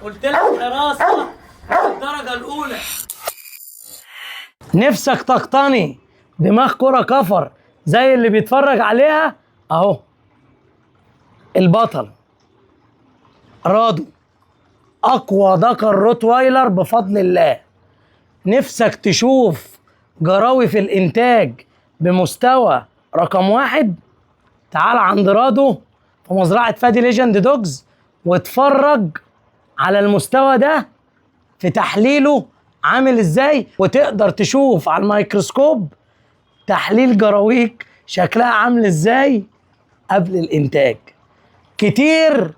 قلت لك حراسة الدرجة الاولى. نفسك تقتني دماغ كرة كفر زي اللي بيتفرج عليها اهو. البطل رادو، اقوى ذكر روتوايلر بفضل الله. نفسك تشوف جراوي في الانتاج بمستوى رقم 1؟ تعال عند رادو في مزرعة فادي ليجند دوجز واتفرج على المستوى ده في تحليله عامل ازاي، وتقدر تشوف على الميكروسكوب تحليل جراويك شكلها عامل ازاي قبل الانتاج. كتير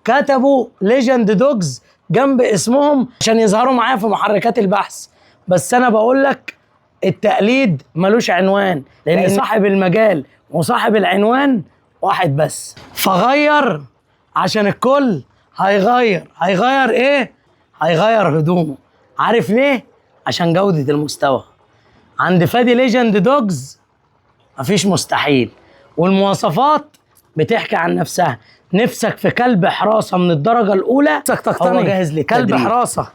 كتبوا ليجند دوجز جنب اسمهم عشان يظهروا معايا في محركات البحث، بس انا بقول لك التقليد ملوش عنوان، لان صاحب المجال وصاحب العنوان واحد بس. فغير عشان الكل هيغير. هيغير ايه؟ هيغير هدومه. عارف ليه؟ عشان جودة المستوى. عند فادي ليجند دوجز مفيش مستحيل، والمواصفات بتحكي عن نفسها. نفسك في كلب حراسة من الدرجة الأولى؟ نفسك تقتني هو جاهز للتدريب. كلب حراسة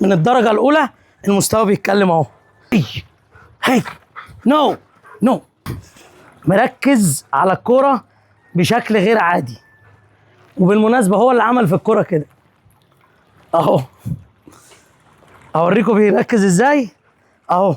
من الدرجة الأولى؟ المستوى بيتكلم أهو. هي هي no no، مركز على الكرة بشكل غير عادي. وبالمناسبة هو اللي عمل في الكرة كده أهو، أوريكم بيركز إزاي أهو.